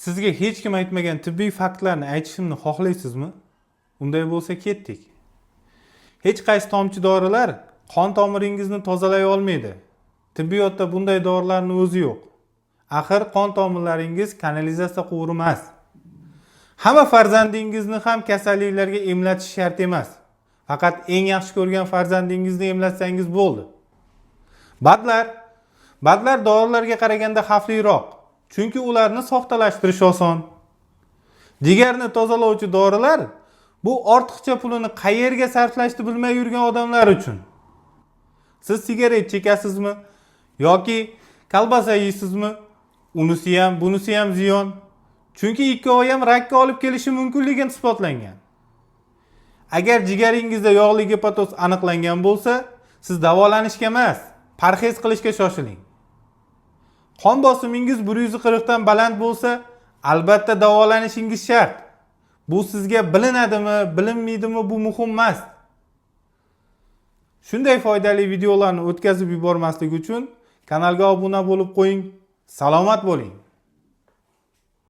Sizga hech kim aytmagan tibbiy faktlarni aytishimni xohlaysizmi? Unday bo'lsa, ketdik. Hech qaysi tomchi dorilar qon tomiringizni tozalay olmaydi. Tibbiyotda bunday dorilarni o'zi yo'q. Axir qon tomirlaringiz kanalizatsiya quvuri emas. Hamma farzandingizni ham kasalliklarga emlatish shart emas. Faqat eng yaxshi ko'rgan farzandingizni emlatsangiz bo'ldi. БАД lar. БАД lar dorilarga qaraganda xavfliroq. Chunki ularni soxtalashtirish oson. Jigarni tozalovchi dorilar bu ortiqcha pulini qayerga sarflashni bilmay yurgan odamlar uchun. Siz sigaret chekasizmi yoki kolbasa yeysizmi? Unisi ham, bunisi ham ziyon. Chunki ikkovi ham rakka olib kelishi mumkinligi isbotlangan. Agar jigaringizda yog'li gepatoz aniqlangan bo'lsa, siz davolanishga emas, parhez qilishga shoshiling. Qon bosimingiz 140 dan baland bo'lsa, albatta davolanishingiz shart. Bu sizga bilinadimi, bilinmaydimi, bu muhim emas. Shunday foydali videolarni o'tkazib yubormaslik uchun kanalga obuna bo'lib qo'ying. Salomat bo'ling.